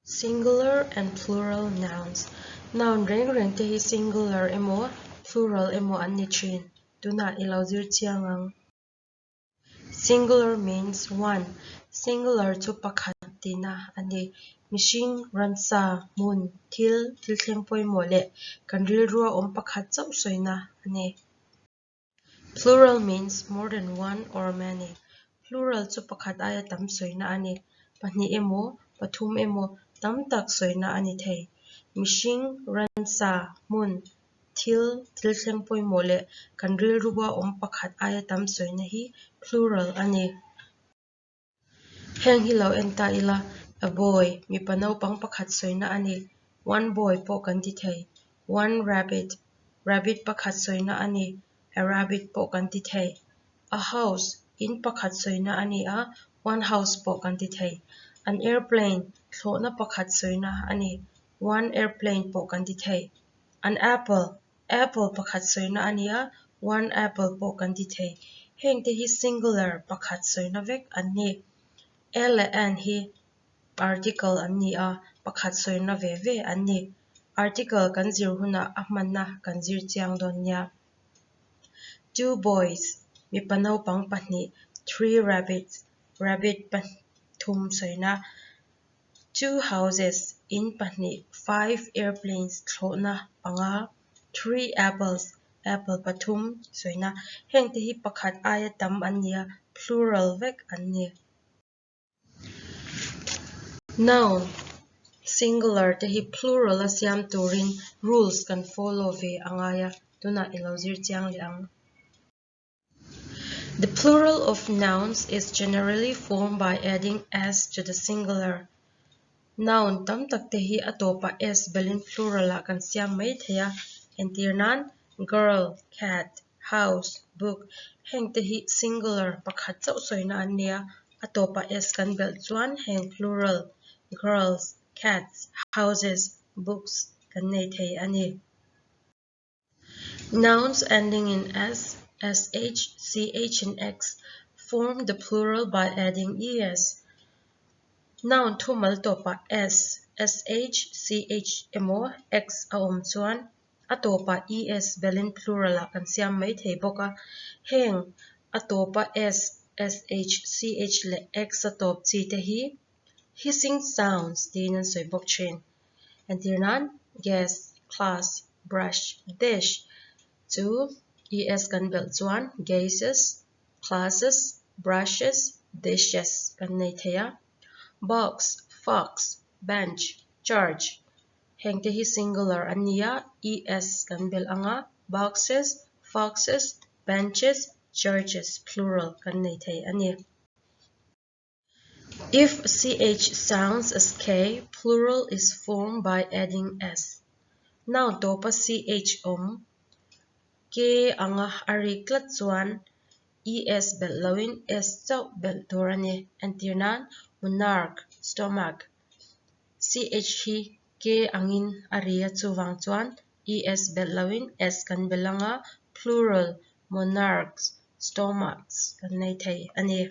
Singular and plural nouns. Noun reng reng te hi singular emaw plural emaw an ni thin. Tunah i lo zir chiang ang. Singular means one. Singular chu pakhat tihna a ni. Mihring, ransa, hmun, thil, thil thleng pawimawh leh kan rilrua awm pakhat chauh sawina a ni. Plural means more than one or many. Plural chu pakhat aia tam sawina a ni. Pahnih emaw, pathum emaw tam tak sawina a ni thei. Mihring, ransa, hmun, thil, thil thleng pawimawh leh kan rilrua awm pakhat aia tam sawina hi plural a ni. Heng hi lo en ta ila, a boy, mipa naupang pakhat sawina a ni, one boy pawh kan ti thei, one rabbit, rabbit pakhat sawina a ni, a rabbit pawh kan ti thei, a house, in pakhat sawina a ni a, one house pawh kan ti thei, an airplane, thlawhna pakhat sawina a ni, one airplane pawh kan ti thei, an apple, Apple pakhat sawina a nia, one apple pawh kan ti thei. Hengte hi singular pakhat sawina vek an ni. A leh an hi article an ni a, pakhat sawina ve ve an ni. Article kan zir hunah a hmanna kan zir chiang dawn nia. Two boys, mipa naupang pahnih, three rabbits, rabbit pathum sawina. Two houses, in pahnih, five airplanes, thlawhna panga, three apples, apple pathum, sawina. Hengte hi pakhat aia tam an ni a, plural vek an ni. Noun, singular te hi plural a siam turin rules kan follow ve a ngai a, tunah i lo zir chiang leh ang. The plural of nouns is generally formed by adding s to the singular. Noun tam tak te hi a tawpah s belin plural ah kan siam mai thei a, entir nan girl, cat, house, book heng te hi singular pakhat chauh sawina an nia, a tawpah s kan belh chuan heng plural girls, cats, houses, books kan nei thei a ni. Nouns ending in s, sh, ch and x form the plural by adding es. Noun thumal tawpah s, sh, ch emaw x a awm chuan a tawpah es belin plural ah kan siam mai thei bawk a. Heng a tawpa s, sh, ch leh x a tawp chi te hi hissing sounds tiin an sawi bawk thin. Entir nan gas, class, brush, dish chu es kan belh chuan gases, classes, brushes, dishes kan nei thei a. Box, fox, bench, church heng te hi singular an ni a, es kan belh ang a, boxes, foxes, benches, churches plural kan nei thei a ni. If ch sounds as k, plural is formed by adding s. Noun tawpa ch awm, k anga a rik tlat chuan es belh loin s chauh belh tur a ni. Entir nan, monarch, stomach. Ch hi k angin a ri a chuvang chuan es belh loin s kan belh anga plural monarchs, stomachs kan nei thei a ni.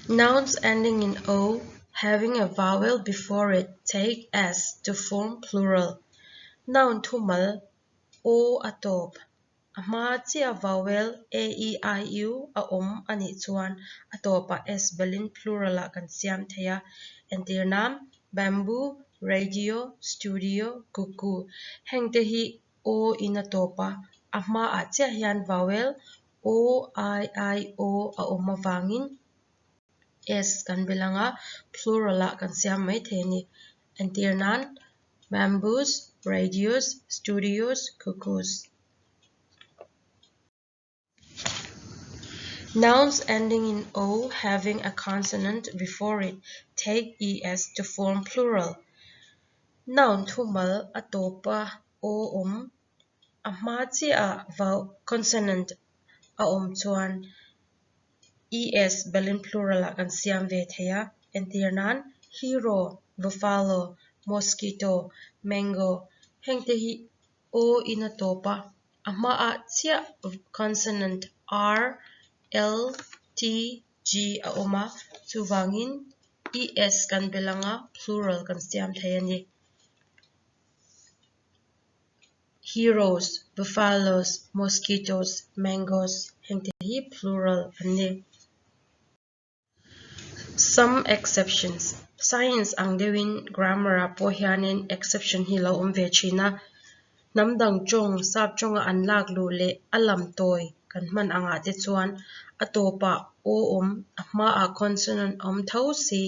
Nouns ending in o having a vowel before it take s to form plural. Noun thumal o a tawp. A hma chiah vowel a, e, i, u a awm a nih chuan a tawpah s belin plural ah kan siam thei a. Entir nan, bamboo, radio, studio, cuckoo. Hengte hi o in a tawp a, a hmaah chiah hian vowel O, I, I, O a awm avangin S kan belh ang a, plural ah kan siam mai thei a ni. Entir nan, bamboos, radios, studios, cuckoos. Nouns ending in O having a consonant before it take es to form plural. Noun thumal a tawpa O awm A hma chiahah vau consonant a awm chuan es belin plural ah kan siam ve thei a, entir nan hero, buffalo, mosquito, mango heng te hi o in a tawp a, a hmaah chiah consonant r, l, t, g a awm a, chuvangin es kan belh anga plural kan siam thei a ni. Heroes, buffaloes, mosquitoes, mangoes hengte hi plural an ni. Some exceptions, Science ang deuhin grammar ah pawh hianin exception hi lo awm ve thin a. Hnam dang tawng, sap tawnga an lak luh leh a lam tawi kan hman angah te chuan a tawpah aw awm, a hmaah consonant awm tho si,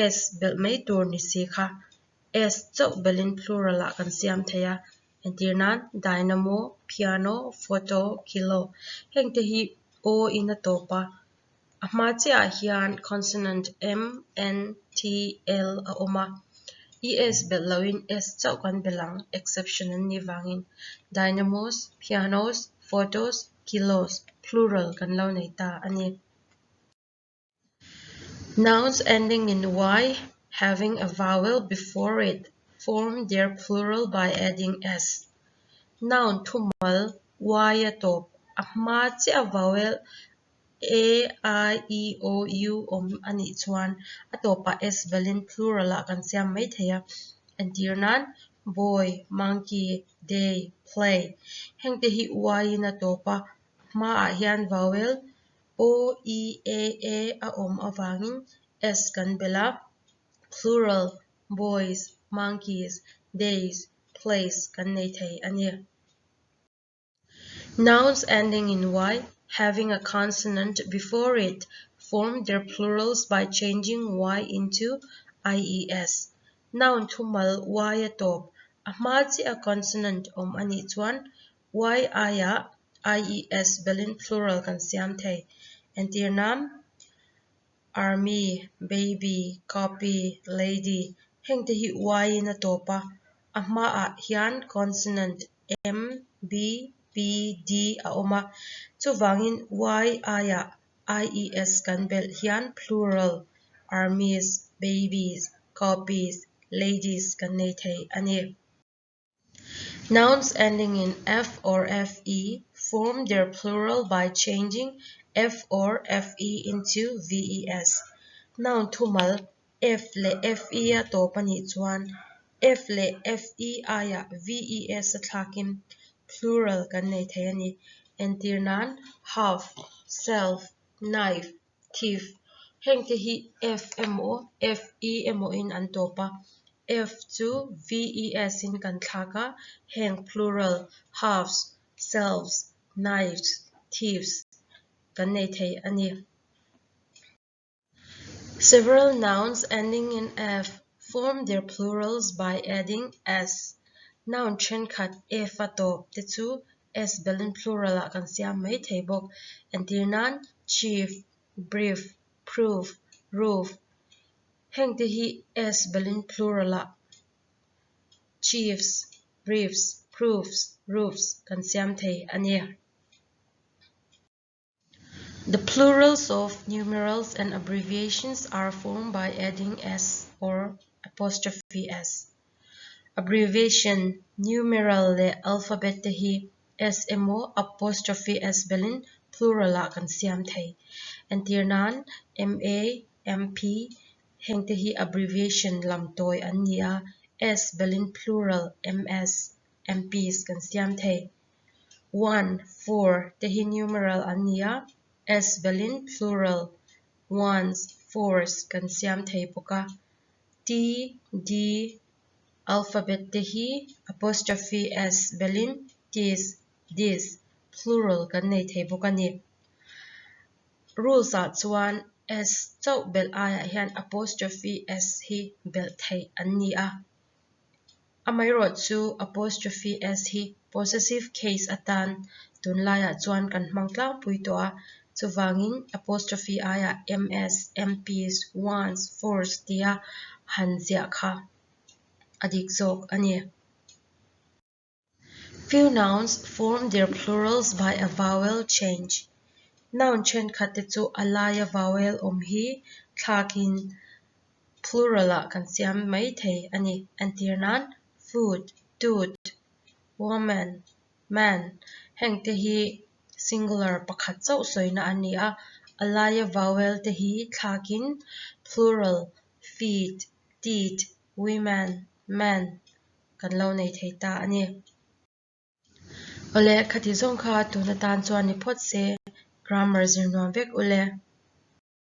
es belh mai tur ni si kha s chauh belhin plural ah kan siam thei a. Entir nan dynamo, piano, photo, kilo hengte hi aw in a tawp a, a hma chiahah hian consonant m, n, t, l a awm a, es belh loin s chauh kan belh ang, exception an nih vangin dynamos, pianos, photos, kilos plural kan lo nei ta a ni. Nouns ending in y having a vowel before it form their plural by adding s. Noun thumal y a tawp a hma chiah vowel a, i, e, o, u awm a nih chuan a tawpah s belhin plural ah kan siam mai thei a. Entir nan boy, monkey, day, play hengte hi y in a tawp a hmaah hian vowel O, E, A, A a awm avangin S kan belh a, plural, boys, monkeys, days, plays kan nei thei a ni. Nouns ending in y having a consonant before it form their plurals by changing y into ies. Noun thumal y a tawp, a hma chiah consonant awm a nih chuan Y aiah IES belhin plural kan siam thei. Entir nan, Army, baby, copy, lady hengte hi Y in a tawp a, a hmaah hian consonant M, B, P, D a awm a. Chuvangin Y aiah IES kan belh hian plural armies, babies, copies, ladies kan nei thei a ni. Nouns ending in f or fe form their plural by changing f or fe into ves. Noun thumal f leh fe a tawp a nih chuan f leh fe aiah ves a thlakin plural kan nei thei a ni. Entir nan half, self, knife, thief hengte hi f emaw fe emaw in an tawp a, f chu ves in kan thlak a, heng plural halves, selves, knives, thieves kan nei thei a ni. Several nouns ending in f form their plurals by adding s. Noun thenkhat f a tawp te chu S belin plural ah kan siam mai thei bawk. Entir nan, chief, brief, proof, roof. Heng te hi S belin plural ah chiefs, briefs, proofs, roofs kan siam thei a ni. The plurals of numerals and abbreviations are formed by adding s or apostrophe s. Abbreviation, numeral leh alphabet te hi s emaw apostrophe s belin plural ah kan siam thei. Entir nan, ma, mp heng te hi abbreviation lam tawi an ni a, s belin plural ms, mps kan siam thei. One, four te hi numeral an ni a, s belin plural ones, fours kan siam thei bawk a. T, D alphabet te hi apostrophe s belin tis, dis plural kan nei thei bawk a ni. Rules ah chuan s chauh belh aiah hian apostrophe s hi belh theih an ni a. Amaherawh chu apostrophe s hi possessive case atan tunlaiah chuan kan hmang tlangpui tawh a, chuvangin apostrophe aiah ms, mps, ones, fours tia han ziah kha a dik zawk a ni. Few nouns form their plurals by a vowel change. Noun thenkhat te chu a laia vowel awm hi thlakin plural ah kan siam mai thei a ni. Entir nan, food, tooth, woman, man heng te hi singular pakhat chauh sawina an ni a, A laia vowel te hi thlakin plural, feet, teeth, women, men kan lo nei thei ta a ni. Awle, khati zawng kha tun atan chuan ni phawt se, grammar zir nuam vek ule.